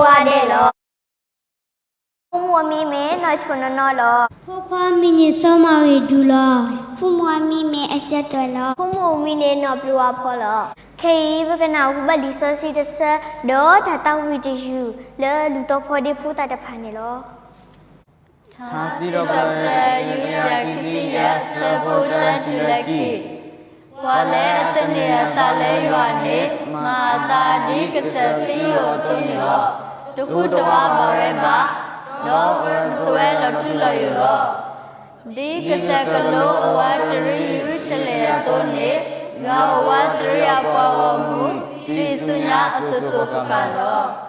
ဝါဒဲးလီၤ. ဖိမုၣ်အမံၤမ့ၢ်နီၢ်ဆိၣ်နီၢ်နီၢ်လီၤ. ဖိခွါအမံၤန့ၣ်စီၤမၤဂ့ၤဒူလီၤ. ဖိမုၣ်အမံၤမ့ၢ်အစၢၤသွဲၣ်လီၤ. ဖိမုၣ်အမံၤန့ၣ်နီၢ်ပျံၤဝါဖီလီၤ. ခဲအံၤပကနၣ်ဟူဘၣ်လံာ်စီဆှံတဆၢ ဒီးတၢ်သးဝံၣ်တယုၢ် လၢလူၤသီဖီဒ့ဖိသၣ်တဖၣ်န့ၣ်လီၤ. ထါစံးထီၣ်ပတြၢၤ ယူၤတယၤခံဆံယဲၢ် အဆၢဖိတၢတုၤလၢခံ, ပှၤလၢအသန့ၤအသးလၢယွၤန့ၣ် မၤအသးဒ်ကစၢၢ်သံအီၤအသိးန့ၣ်လီၤ. တဟူးတဝးဘၣ်ဝဲဘၣ်, ဒီးအိၣ်ဆိးဝဲလီၤထူလီၤယိာ်လီၤ. ဒ်ကစၢၢ်ကလိအိၣ်ဝဲတရံးယရူၤၡလ့ၣ်အသိးန့ၣ်, ယွၤအိၣ်ဝဲတရံးအပှၤဂီၢ်မုၢ် တုၤဆူညါအစိၤစိၤဃၣ်ဃၣ်လီၤ.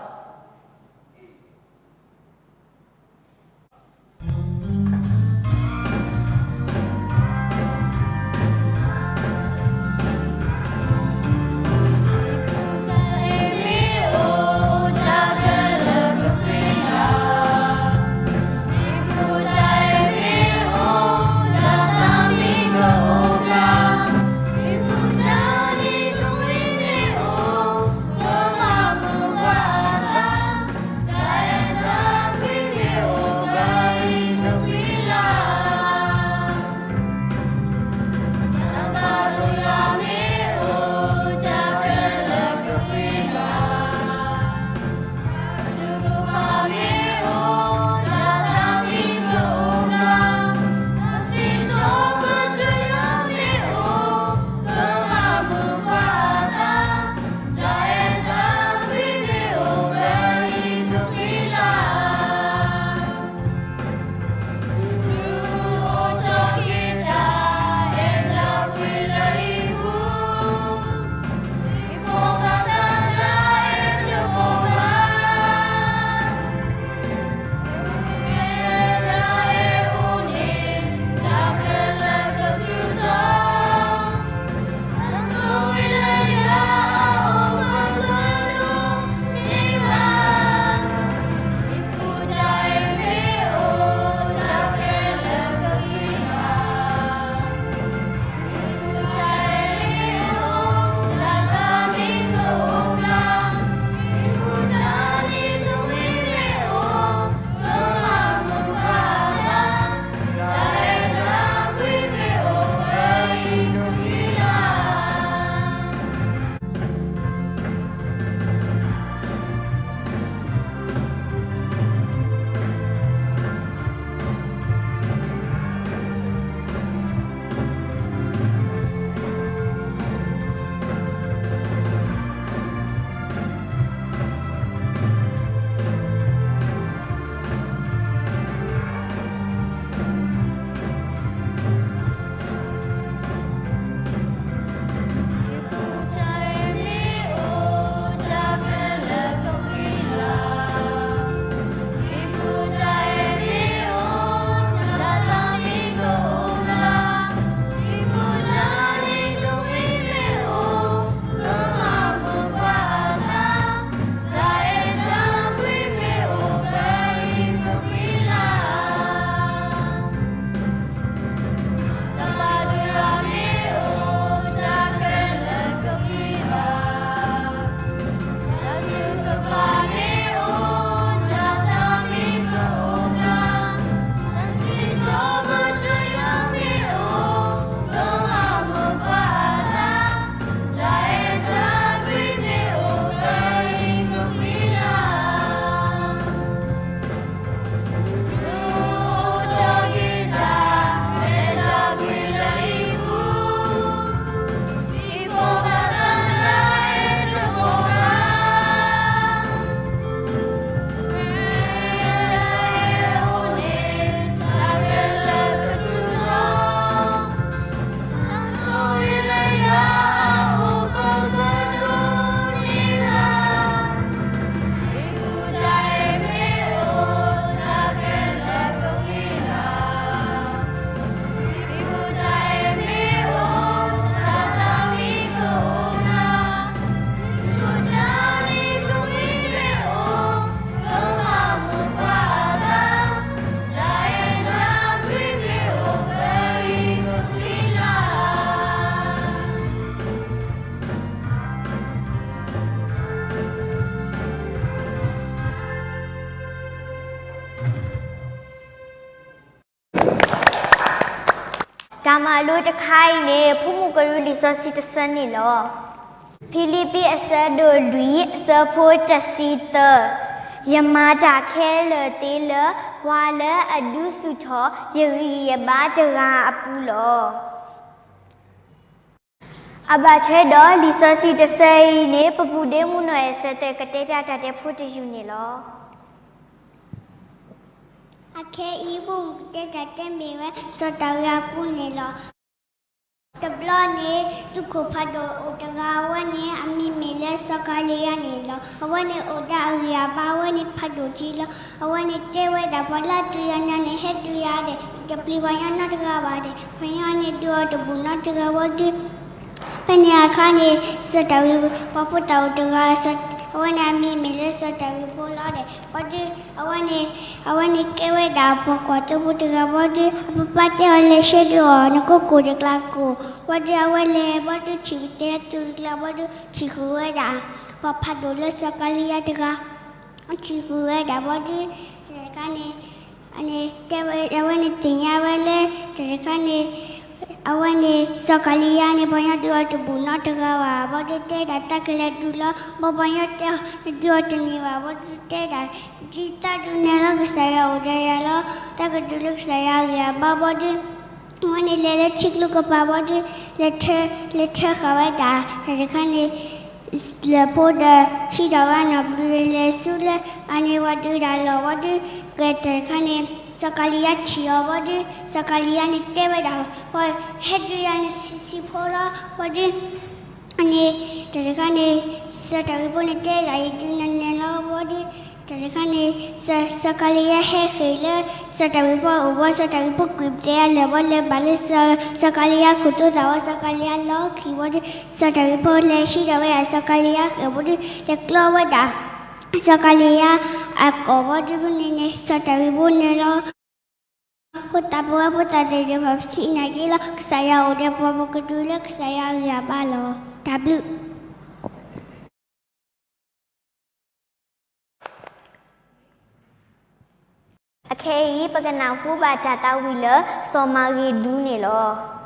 တၢ်မၤလိတခါအံၤန့ၣ် ဖိမုၣ်ကရူၢ်လံာ်စီဆှံတဆၢန့ၣ်လီၤ. ဖံလံးပံးအဆၢဒိၣ်လွံၢ် အဆၢဖိတဆံသၢ, ယမၤတၢ်ခဲလၢာ်သ့လၢ ပှၤလၢအဒုးဆူၣ်ထီၣ်ယဂံၢ်ယဘါတဂၤအပူၤလီၤ. အဘၣ်ထွဲဒီးလံာ်စီဆှံတဆၢအံၤန့ၣ် ပကူၣ်ဒ့မုၣ်နီၢ်အဲၣ်စဲးသဲးကတဲဖျါတၢ်တဲဖိတယုၢ်န့ၣ်လီၤ. အခဲအံၤ ပမ့ၢ်ကတဲတၢ်တဲမ့ၢ်ဝဲ စီၤဒၤဝံးအပူန့ၣ်လီၤ. တဘျီန့ၣ် သုးခိၣ်ဖးဒိၣ်အိၣ်တဂၤ အဝဲန့ၣ်အမံၤမ့ၢ်လၢစီၤကၤလံယါန့ၣ်လီၤ. အဝဲန့ၣ်အိၣ်ဒီးအဂံၢ်အဘါ အဝဲန့ၣ်ဖးဒိၣ်က့လီၤ. အဝဲန့ၣ်တဲဝဲဒၣ် ပှၤလၢအဒုးယၤညါန့ၣ် ဟဲဒုးယၤဒီး တပျံၤပှၤညီနီတဂၤဘၣ်ဒီး ပှၤညီန့ၣ်ဒုးအီၤတဘူၣ်နီတဂၤဘၣ်ဒီး ဖဲန့ၣ်အခါန့ၣ် စီၤဒၤဝံး ပှၤဖိသၣ်အိၣ်တဂၤ အဝဲန့ၣ်အမံၤမ့ၢ်လၢစီၤဒၤဝံးဖိလီၤဒီး ဘၣ်ဒီး အဝဲန့ၣ် အဝဲန့ၣ်ကဲဝဲဒၣ်ပှၤကွၢ်သိဖိတဂၤ ဘၣ်ဒီး အပၢ်ပၢ်တဲအီၤလဲၤဆှၢဒုးအီၤ နကိးကိၣ်တကျါကိၣ် ဘၣ်ဒီး အဝဲလဲၤ ဘၣ်ဒီး ထံၣ်ကတဲသုးတကျါ ဘၣ်ဒီး ထံၣ်ဃုာ်ဝဲဒၣ် ပှၤဖးဒိၣ်လၢစီၤကၤလံယါတဂၤ ထံၣ်ဃုာ်ဝဲဒၣ် ဘၣ်ဒီး တခါန့ၣ် တဲဝဲ အဝဲန့ၣ်သ့ၣ်ညါဝဲလၢ တၢ်တခါန့ၣ် အဝဲန့ၣ် စီၤကၤလံယါန့ၣ် ပှၤညီဒုးအီၤတဘူၣ်နီတဂၤဘၣ် ဘၣ်ဒီးတဲဒၣ်တၢ်ကလဲၤဒုးလီၤ ဘၣ်ပှၤညီတဲအီၤ နဒုးအီၤတန့ၢ်ဘၣ် ဘၣ်ဒီးတဲဒၣ် ဒ်တၢ်ဒုးနဲၣ်လီၤ ကစၢ်ယွၤအိၣ်ဒီးယၤလီၤ တၢ်ကဒုးလၢကစၢ်ယွၤအဂံၢ်အဘါ ဘၣ်ဒီး အဝဲန့ၣ်လဲၤလၢထံကျိကပၤ ဘၣ်ဒီး လဲၤထၢ လဲၤထၢဃာ်ဝဲဒၣ် တၢ်တခါန့ၣ် လၢၢ်ဖိဒီး ဟံးထီၣ်ဝဲနီၢ်ဘျုး လဲၤဆူလၢ အန့ၣ်ဝဲဒုးဒၣ်လီၤ ဘၣ်ဒီး ကဲတၢ်တခါန့ၣ် စီၤကၤလံယါထံၣ်အီၤ ဘၣ်ဒီး စီၤကၤလံယါန့ၣ်တဲဝဲဒၣ် ပှၤဟဲဒုးယၤန့ၣ်ဆံးဆံးဖိလီၤ ဘၣ်ဒီး အန့ၣ် တၢ်တခါန့ၣ် စီၤဒၤဝံးဖိန့ၣ်တဲဒၣ် ယဒုးနဲၣ်နဲၣ်လီၤ ဘၣ်ဒီး တၢ်တခါန့ၣ် စီၤကၤလံယါဟဲဃ့ၢ်လၢ စီၤဒၤဝံးဖိအအိၣ် ဘၣ်ဒီး စီၤဒၤဝံးဖိကွံာ်ပသဲအလၢာ် ဘၣ်ဒီး လဲၤဘၣ်လၢစီၤကၤလံယါခိၣ်သူသးဝဲ စီၤကၤလံယါလီၤခံ ဘၣ်ဒီး စီၤဒၤဝံးဖိလဲၤဟံးထီၣ်ဝဲဒၣ် စီၤကၤလံယါဃ့ၢ် ဘၣ်ဒီး လဲၤကျီဝဲဒၣ် စီၤကၤလံယါအကိာ် ဘၣ်ဒီး ဖဲန့ၣ်န့ၣ် စီၤဒၤဝံးဖိနဲၣ်လီၤ ဖိသၣ်ပဝဲဖိသၣ်သ့ၣ်တဖၣ် ပစံးနာ်က့လီၤ ကစၢ်ယွၤအိၣ်ဒီးပှၤ ပကဒုးလၢကစၢ်ယွၤအဂံၢ်အဘါလီၤ တၢ်ဘျုး အခဲအံၤ ပကနၢ်ဟူဘၣ်တၢ်သးဝံၣ်လၢ စီၤမၤဂ့ၤဒူန့ၣ်လီၤ.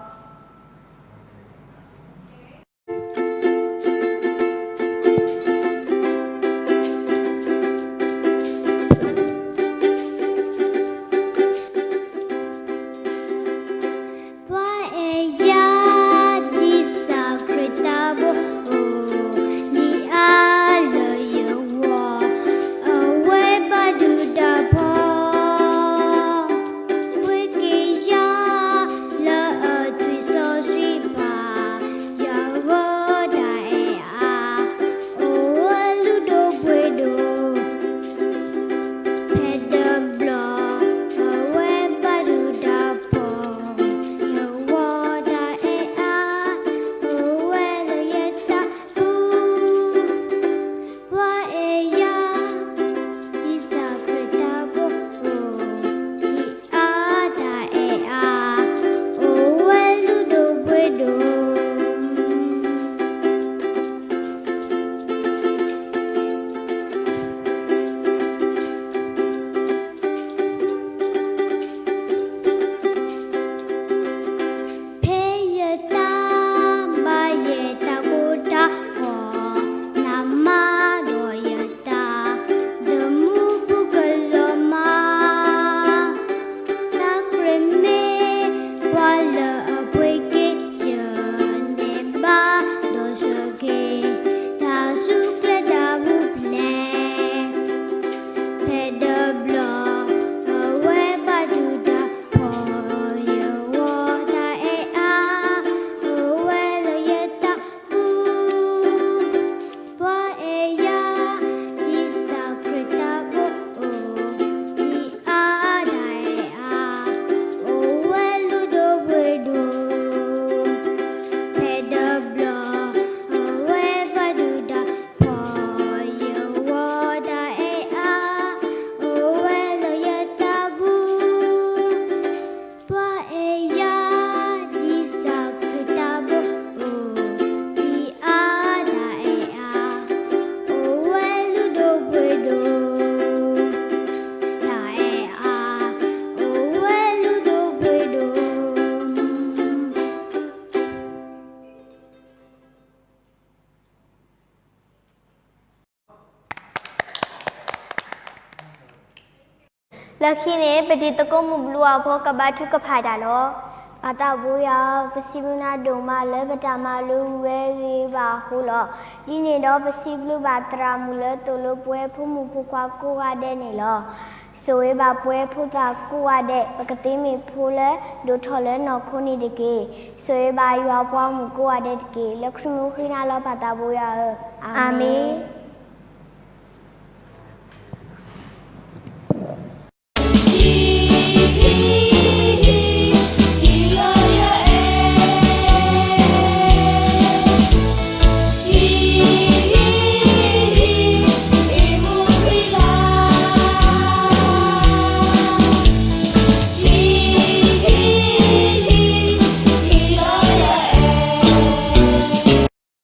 လၢခံန့ၣ် ပတံၤသကိးမုၢ်ဘျုးအဖိကဘါထုကဖၣ်တၢ်လီၤ. ပၢ်သးဘိယွၤဧၢ, ပစံးဘျုးနၤဒိၣ်မးလၢပတၢ်မၤလိဝဲဂ့ၤဘၣ်အဃိလီၤ. ဒ်န့ၣ်ဒီးပစံးဘျုးဘၣ်သရၣ်မုၣ်လၢသိၣ်လိပဝဲဖိမုၣ်ဖိခွါကိးဂၤဒဲးန့ၣ်လီၤ. ဆိၣ်ဂ့ၤဘၣ်ပဝဲဖိသၣ်ကိးဂၤဒဲး, ပကသ့မ့ၢ်ဖိလၢဒိၣ်ထီၣ်လၢနီၢ်ခိန့ၣ်တက့ၢ်. ဆိၣ်ဂ့ၤဘၣ်ယွၤပှၤမုၣ်ကိးဂၤဒဲးတက့ၢ်. လၢခရံာ်မုၣ်ဃံနၤလီၤပၢ်သးဘိယွၤဧၢ, အၤမ့ၣ်.